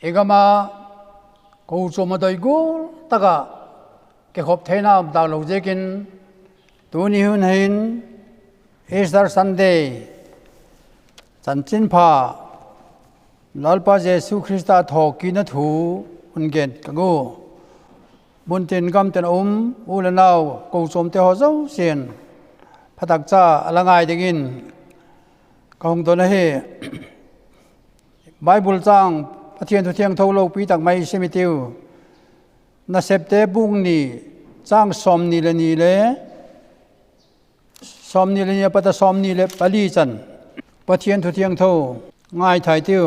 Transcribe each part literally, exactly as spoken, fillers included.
I gam a kochuam a doi gual tak ah kikhop theina um talo ziakin, tuni hun hin Easter Sunday, Chanchinpha, Lalpa Jesu Khrista thawkitna thu hun gen ka gu. Muntin gamtin a um u leh nau kochuamte haw zosia'n phatakcha a la ngai dingin ka hung don ahi. Bible châng, Pathian thu thiangtho lopi tak mai sim i tiu. Nasepte bung ni, châng sawmni le ni le, sawmni le ni a pat a sawmni leh pali chan, Pathian thu thiangtho ngaithai tiu.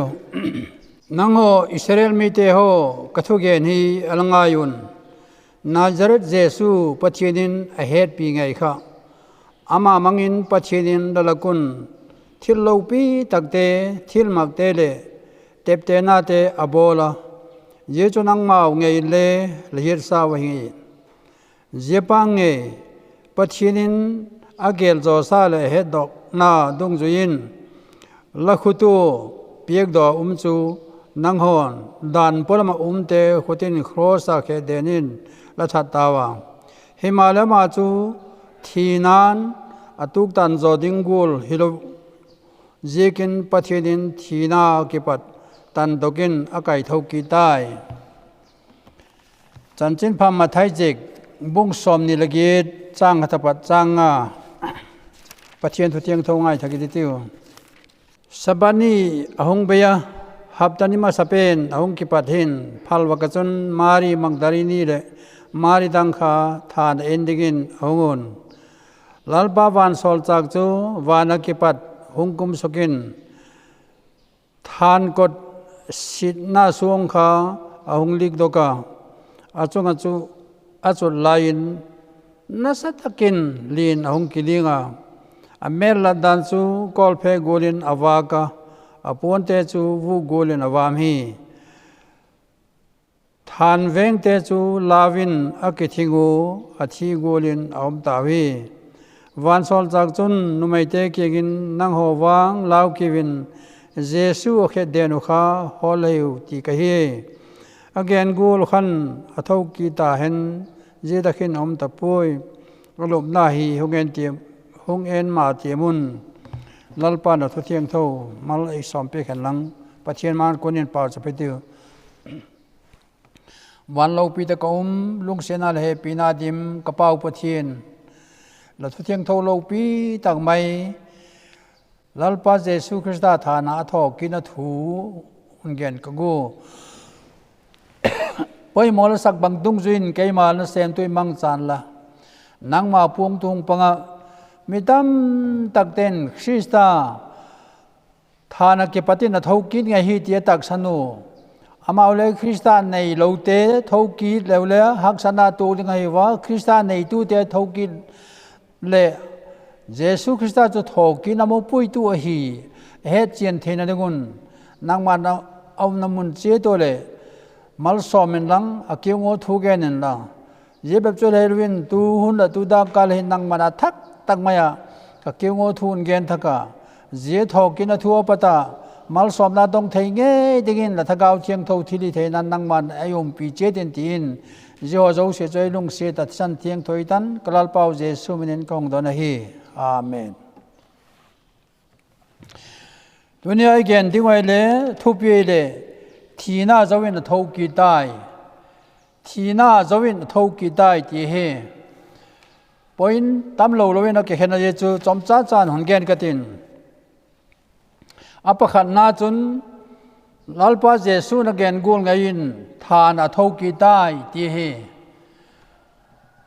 Nanghaw Israel mite haw, ka thugen hi a la ngai un. Nazareth Jesu Pathian in a hetpi ngei kha, ama mang in Pathian in la lak un thil lopi takte, thilmakte leh teptenate a bawl a, zia chu nangmau ngei inle la hiatsau ahi. Ziapa ngei, Pathian in a gêl zawsa leh a hetdokna dungzui in, la khut ua piakdaw um chu nanghaw'n dan pua lam ah umte khut in cross a khetden in la that tau a. Himaleh ama chu thina'n a tuktan zaw ding gual hilo ziakin Pathian in thina kipat tandok in a kaitho kit tai. Chanchinpha Mathai ziak, bung sawmni le giat, châng khat a pat châng nga, Pathian thu thiangtho ngaithak i ti tiu. Sabbath ni a hung bei a, hapta ni masapen a hung kipat hin, phalvâk ah chun Mari Magdalini leh Mari dang kha thân a en dingin a hung un. Lalpa vansawlchâk chu van ah kipat hung kum suk in, thankot sitna suang kha a hung likdok a, a chung ah chu a chut lai in nasa tak in lian a hung kiling a, a mêl lat dan chu kawlphe gual in a vâk a, a puante chu vuk gual in a vâm hi. Thân vêngte chu lau in a kithing u, a thi gual in a um tau hi. Vansawlchâk chun numeite kiang in, nanghaw vang lau kiu in, Jesu a khetden uh kha hawl hiu ti ka hi. A gen gual khan a tho kit ta hen, zia tak hin a um ta puai. A lupna hi hung en tiam, hung en ma tiam un. Lalpa'n a thu thiangtho mal ei sawmpiak hen lang, Pathian ma-âng kuan in pauchap i tiu. Van lopi tak ah um, lungsiatna leh hepina dim ka Pau Pathian, la thu thiangtho lopi tak mai, Lalpa Jesu Khrista thân a a thawkitna thu hun gen ka gu. Poimaw la sak bang dungzui in keima nasêmtu i mangchan la, nangma puangtu hung pang ah, mi tam takte'n Khrista thân ah kipat in a tho kit ngei hi ti a taksan u. Amau le Khrista neilote tho kit leu le haksatna tuak ding ahi ua, Khrista neitute tho kit leh Jesu Khrista chu thawkitna mupuitu ahi, a hetchian theina ding un, nangma'n a umna mun chiat ua leh malsawm inlang, a kiang ua thu gen inla, zia bep chu le hilo in tu hun leh tu dâkkâl hin nangma'n a thak tak mai ah ka kiang ua thu hun gen thak a, zia thawkitna thu a pat a malsawmna dong thei ngei dingin la Thagau Thiangtho thilhitheina'n nangma'n ei umpi chiat in ti in, zia haw zosia chu ei lungsiat ah thisan thiangtho i tan ka Lalpau Jesu min in ka hung don ahi. Amen. Tuni a i gen ding uh ahile, thupi ahile, thina zo in a tho kit tai. Thina zo in a tho kit tai ti hi. Point tamlo lo in a kikhen a, zia chu chawmcha chan hun gen ka tin. A pakhatna chun, Lalpa Jesu'n a gen gual ngei in thân a tho kit tai ti hi.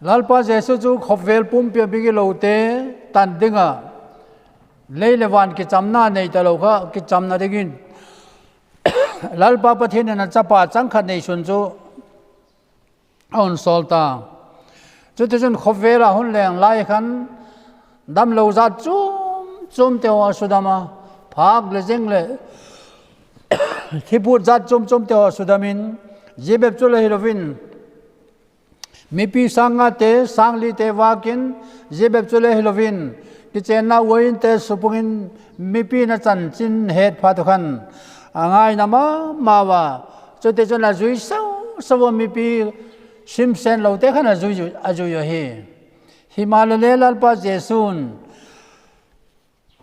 Lalpa Jesu chu khawvel pumpi a migilote tan ding ah, lei leh van kichamna nei talo kha kichamna dingin Lalpa Pathian in a chapa chang khat neisun chu a hun sawl ta. Chutichun khawvel ah hun leng lai khan damlo jat chuam chuamte haw a sudam a, phâk leh zing leh thiput jat chuam chuamte haw a sudam in, zia bep chu le hilo in, mipi sâng ngate, sâng lite vâk in, zia bep chu le hilo in, kichenna uainte supung in, mipi'n a chanchin het phat uh khan, a ngaina ma ma ua, Chutichun a zui sau sau a, mipi simsen lote khan a zui, a zui ahi. Himaleh le Lalpa Jesu'n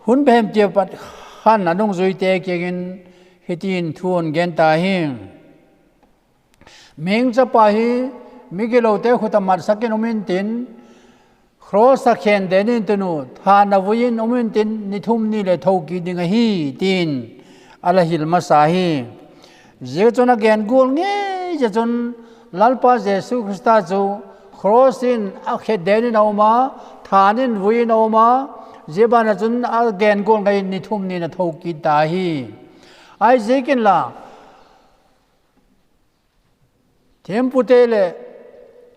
hun bemtia pat khan a nungzuite kiang in hitin thu a gen ta hi: Mihing Chapa hi migilote khut ah matsak in um intin, cross ah khen den intin uh, thân ah vui in um intin, ni thum ni leh tho kit ding ahi, ti'n a la hil masa hi. Ziak chun a gen gual ngei zia chun Lalpa Jesu Khrista chu cross in a khen den in a um a, thân in vui in a um a, zia ban ah chun a gen gual ngei in ni thum ni in a tho kit ta hi. Ahiziak inla, thiampute leh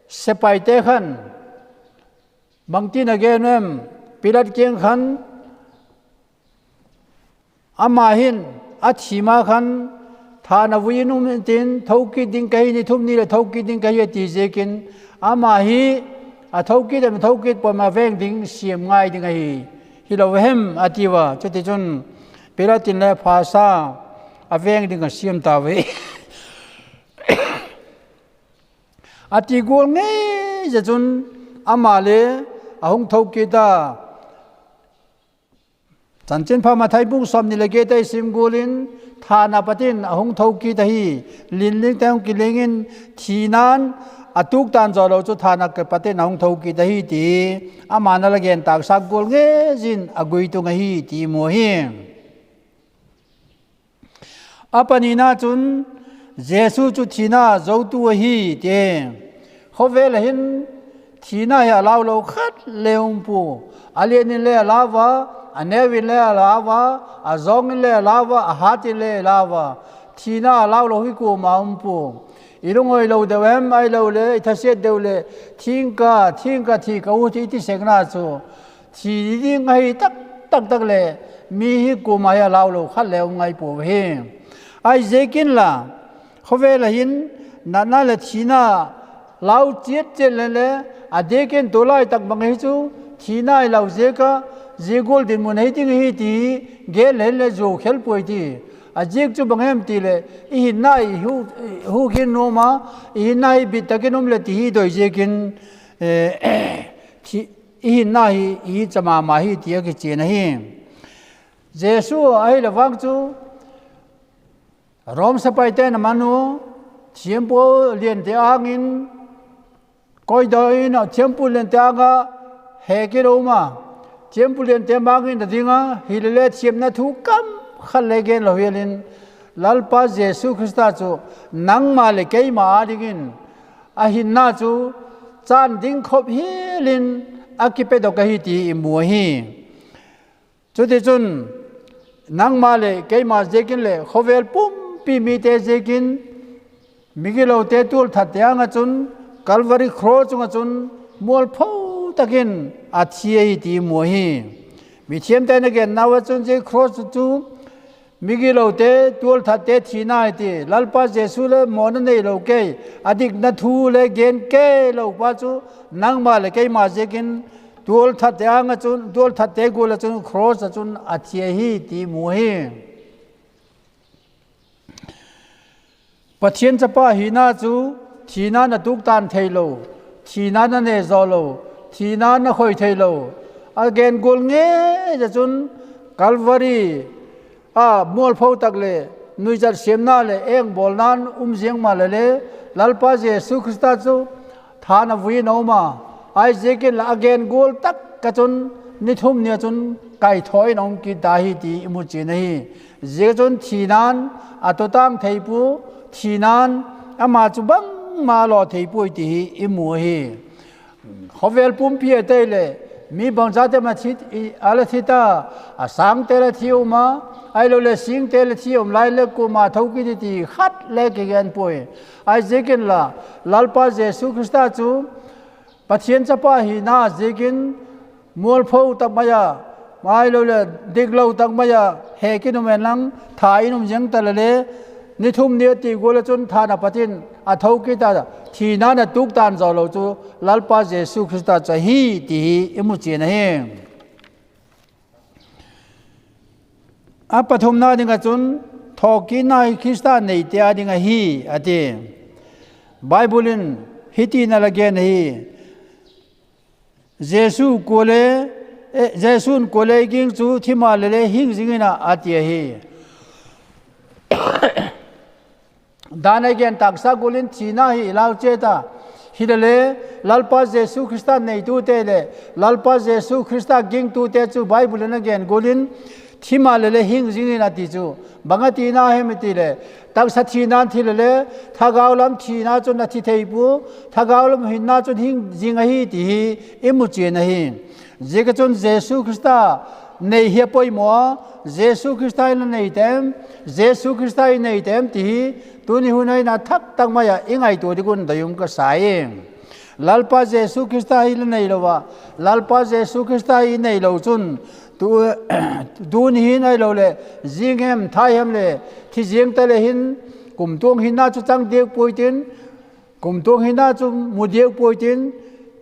sepaite khan bangtin a gen em? Pilat kiang khan, ama hin a thi ma khan, thân ah vui in um intin, tho kit ding ka hi, ni thum ni leh tho kit ding ka hi, a ti ziakin, ama hi a tho kit em, tho kit puai em a veng ding siam ngai ding ahi, hilo hem? a tiu a. Chutichun Pilat in le pha sa a, veng ding a siam tau hi. A ti gual ngei zia chun ama le a hung tho kit a. Chanchinpha Mathai bung sawmni leh giat ah i sim gual in, thân ah pat in a hung tho kit ahi. Linlingte hung kiling in, thina'n a tuktan zawlo chu thân ah kipat in a hung tho kit ahi ti, ama'n a la gen tâksak gual ngei zia in a guitung ahi ti i mu hi. A panina chun, Jesu chu thina zotu ahi, ti. Khawvel ah hin thina hi a lau lo khat le um pua. A lian in le a lau a, a neu in le a lau a, a zawng in le a lau a, a hat in le a lau a. Thina a lau lo hi kuama um pua. I lungawi lo deu em, ahiloleh i thasiat deu leh, thing ka, thing ka, thi ka u, ti i ti sekna chu thi ding ahi tak tak tak leh, mi hi kuama hi a lau lo khat le um ngai pua hi. Ahiziak inla, khawvel ah hin natna leh thina lau chiat chiat le le, a diak in tulai tak bang hi chu thina i lau ziak a, zia gual dinmun ahi ding ahi ti gen le le zuau khel puai ti. A ziak chu bang hem ti leh, i hinna i hu, hu khin nuam a, i hinna hi bit tak in um leh ti hi doi ziakin, i hinna hi i cha ma ma hi ti a kichian ahi. Jesu ahileh vang chu Rom sepaite'n a man u, thiampu liante âng in, koidaw in a thiampu liante âng ah hek in a um a, thiampu liante mang in a ding a, hilele thiamna thu kam khat le gen lo hial in, Lalpa Jesu Khrista chu nangma leh keima â dingin a hinna chu chân ding khop hial in a kipedok ahi ti i mu ahi. Chutichun, nangma leh keima ziakin leh khawvel pumpi mite ziakin, migilote tualthatte âng ah chun, Calvary cross chung ah chun, mualpho tak in a thi ahi ti i mu ahi. Mithiamte'n a gennau ah chun zia cross chu migilote tualthatte thina ahi ti, Lalpa Jesu le mawna neilo kei, a dikna thu le gen kei lo pa chu, nangma leh keima ziakin tualthatte âng ah chun, tualthatte gual ah chun cross ah chun a thi ahi ti i mu hi. Pathian chapa hina chu thina'n a tuktan theilo, thina'n a ne zawlo, thina'n a khoi theilo. A gen gual ngei zia chun Calvary a mualpho tak leh nuizat siamna leh engbawlna'n um ziang maleh le, Lalpa Jesu Khrista chu thân ah vui in a um a, ahiziakin la a gen gual tak ah chun ni thum ni ah chun kaithaw in a um kit ta hi ti i mu chian ahi. Ziak chun thina'n a tutang thei pua, thina'n ama chu bangma law thei puai ti hi i mu ahi. Khawvel pumpi a tei leh, mi bangzate ma thi, a la thi ta, a sângte la thi um a, ahiloleh sîngte la thi um lai leh kuama tho kit i ti khat le kigen puai. Ahiziakin la, Lalpa Jesu Khrista chu Pathian chapa hina ziakin mualpho tak mai a, ahiloleh diklo tak mai a hek in um en lang, tha in um ziang ta leh le, ni thum ni a ti gual ah chun thân ah pat in a tho kit a, thina'n a tuktan zawlo chu Lalpa Jesu Khrista chu ahi ti hi i mu chian ahi. A pathumna ding ah chun thawkitna hi Khrista neite â ding ahi, a ti. Bible in hiti'n a la gen ahi, Jesu kuale, Jesu'n kuale ei ging chu thi maleh le hing zing in a, a ti ahi. Dan a i gen taksa gual in thina hi i lau chiat a, hilele Lalpa Jesu Khrista neitute leh Lalpa Jesu Khrista gingtute chu Bible in a gen gual in thi maleh le hing zing in a ti chu, bang a tina hem i ti leh, taksa thina'n thi lele, thagau lam thina chun a thi thei pua, thagau lam hinna chun hing zing ahi ti hi i mu chian ahi. Ziaziakchun Jesu Khrista nei hi a poimaw a, Jesu Khrista i nei tem, Jesu Khrista i nei tem ti hi tuni hun a hin a thak tak mai ah i ngaitua ding un doi um ka sa i. Lalpa Jesu Khrista hi la neilo a, Lalpa Jesu Khrista i neilo chun, tuni hin ahiloleh zing hem, thai hem leh thi ziang ta le hin, kumtuang hinna chu chang diak puai tin, kumtuang hinna chu mu diak puai tin,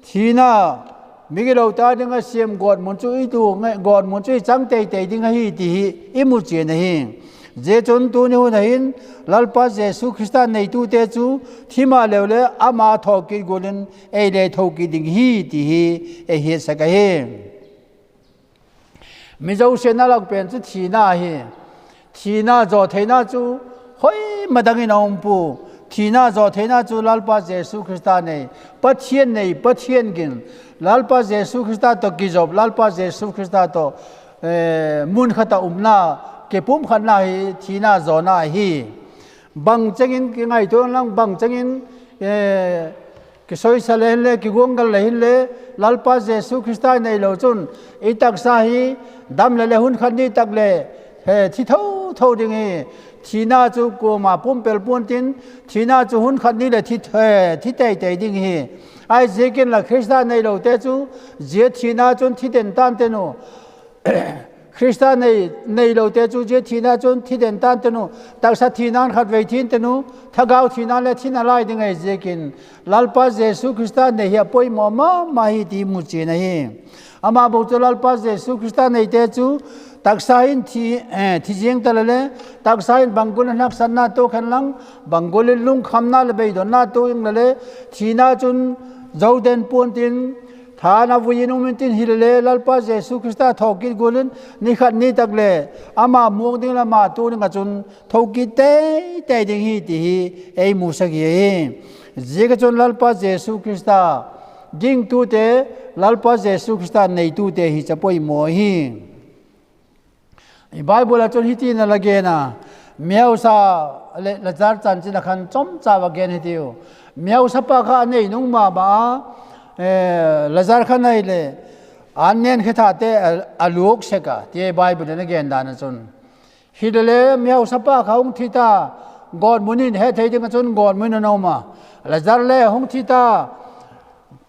thina, migilote â ding a siam gawtmun chu i tu, gawtmun chu i chang tei tei ding ahi ti hi i mu chian ahi. Zia chun tuni hun a hin Lalpa Jesu Khrista neitute chu thi maleu le ama thawkit gual in ei le thokit ding hi ti hi ei hiatsak ahi. Mi zosia'n a lak pen chu thina hi. Thina zaw theina chu hoi ma dang in a um pua. Thina zaw theina chu Lalpa Jesu Khrista nei, Pathian nei, Pathian gin, Lalpa Jesu Khrista tawh kizop, Lalpa Jesu Khrista tawh mun khat ah umna, kipumkhatna hi thina zawna ahi. Bang cheng in kingaitua inlang, bang cheng in kisoisa le hinle, kiguanggal le hinle, Lalpa Jesu Khrista neilo chun i taksa hi dam le le hun khat ni tak le thi tho tho ding hi. Thina chu kuama pumpel pua'n tin, thina chu hun khat ni leh thi tei tei ding hi. Ahiziakin la Khrista neilote chu zia thina chun thi den ta'n ten u. Khrista neilote chu zia thina chun thi den ta'n ten u. Taksa thina'n khatvei thi'n ten u, thagau thina'n le thi nalai ding ahi ziakin, Lalpa Jesu Khrista nei hi a poimaw ma ma hi ti mu chian ahi. Ama bawk chu Lalpa Jesu Khrista neite chu taksa in thi ziang ta le le, taksa in bang gual in haksatna tuak hen lang, bang gual in lungkhamna leh beidonna tuak ing le le, thina chun zo den pua'n tin, than a vui in um intin, hilele Lalpa Jesu Khrista thawkit gual in ni khat ni tak le ama muang ding leh ama tuak ding ah chun thokit tei tei ding hi ti hi ei musak hi ahi. Ziak ah chun Lalpa Jesu Khrista gingtute, Lalpa Jesu Khrista neitute hi cha poimaw ahi. I Bible ah chun hiti'n a la gen a, mihausa leh Lazar chanchin a khan chomcha a gen hitiu. Mihausapa kha a nei nung ma ma a, Lazar kha nei leh an nen khe thate a luak sek a, ti Bible in a gen dan ah chun. Hilele mihausapa kha hung thi ta, gawtmun in hethei ding ah chun gawtmun in a um a. Lazar le hung thi ta,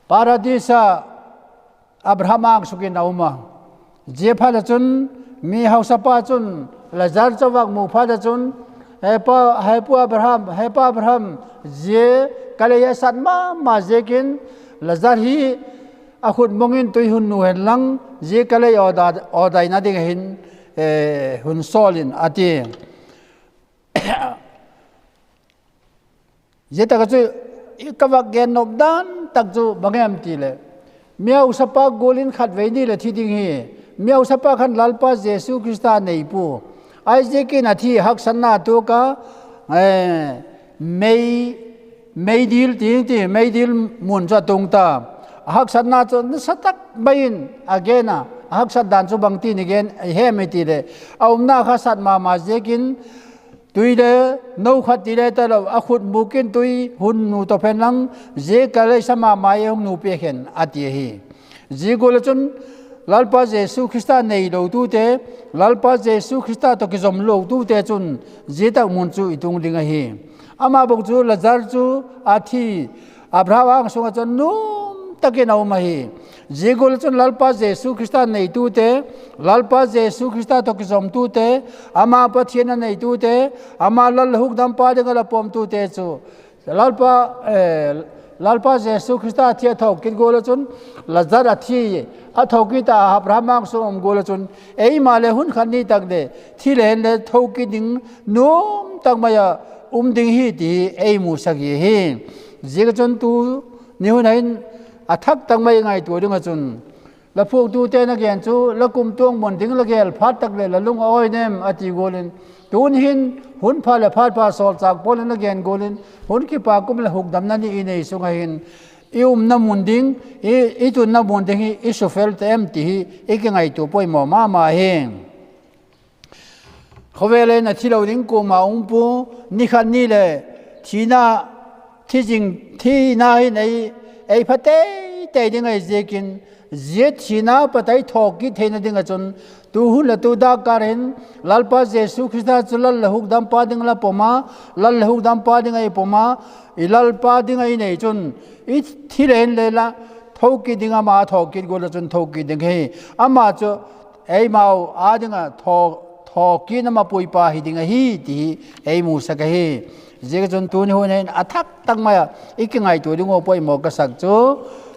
Paradis ah Abraham âng suk in a um a. Ziaphat ah chun mihausapa chun Lazar chavak mu phat ah chun, He pa, he pu Abraham, he pa Abraham, zia ka lei a sat ma ma ziakin Lazar hi a khut mong in tui hun nu hen lang, zia ka lei awdaina ding ah hin hun sawl in, a ti. Zia tak ah chu ka vak gen nop dan tak chu bang em ti leh, mihausapa gual in khatvei ni leh thi ding hi. Mihausapa khan Lalpa Jesu Khrista nei pua. Ahiziakin a thi haksatna tuak a, meidil ti, meidil mun chu a tung ta. A haksatna chu nasa tak mai in a gen a, a haksat dan chu bangtin i gen hem i ti leh, a umna kha sat ma ma ziakin, tui le no khat ti le talo, a khut muk in tui hun nu tawp hen lang, zia ka lei sa ma ma e, hung nu piak hen, a ti ahi. Zia gual ah chun Lalpa Jesu Khrista neilotute, Lalpa Jesu Khrista tawh kizomlotute chun zia tak mun chu i tung ding ahi. Ama bawk chu Lazar chu a thi, Abraham âng sung ah chun nuam tak in a um ahi. Zia gual ah chun Lalpa Jesu Khrista neitute, Lalpa Jesu Khrista tawh kizomtute, ama Pathian a neitute, ama Lal leh Hukdampa ding ah la pawmtute chu Lalpa, Lalpa Jesu Khrista thi a thawkit gual ah chun, Lazar a thi, a thokit a Abraham âng sung um gual ah chun, eima le hun khat ni tak le thi le hen le thokit ding, nuam tak mai ah um ding hi ti hi ei musak hi. Ziak ah chun tuni hun ah hin a thak tak mai ngaitua ding ah chun, la phuaktute'n a gen chu, la kumtuang mun ding la gel phat tak leh la lung a awi nem a ti gual in, tuni hin hun pha leh phat pha sawlchâk Paul in a gen gual in, hun kipak kum leh hukdamna ni i nei sung ah hin, i umna mun ding, i, i tunna mun ding hi i sufel ta em ti hi i kingaitua poimaw ma ma hi. Khawvel ah hin a thi lo ding kuama um pua, ni khat ni leh thina, thi zing, thina hin ei, ei pha tei tei ding ahi ziakin, zia thina pat a i thawkit theina ding ah chun, tu hun leh tu dâkkâr hin, Lalpa Jesu Khrista chu Lal leh Hukdampa ding la pom a, Lal leh Hukdampa ding ah i pom a, i Lalpa ding ah i nei chun, i thi le hen le la thokit ding, ama a thawkit gual ah chun thokit ding hi. Ama chu eimau â ding ah thaw, thawkitna mapuipa hi ding ahi ti hi ei musak ahi. Ziak ah chun tuni hun ah hin a thak tak mai ah i kingaitua ding uh poimaw ka sak chu,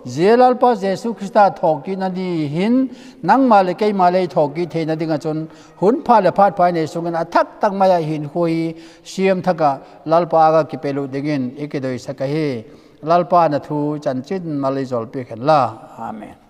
zia Lalpa Jesu Khrista thawkitna ni hin nangma leh keima le i thawkit theina ding ah chun, hun pha leh phat pha i nei sung in a thak tak mai ah hinkhua hi siam thak ah Lalpa â ah kipelut dingin i kidoisak ahi. Lalpa'n a thu chanchin mal ei zawlpiak hen la. Amen.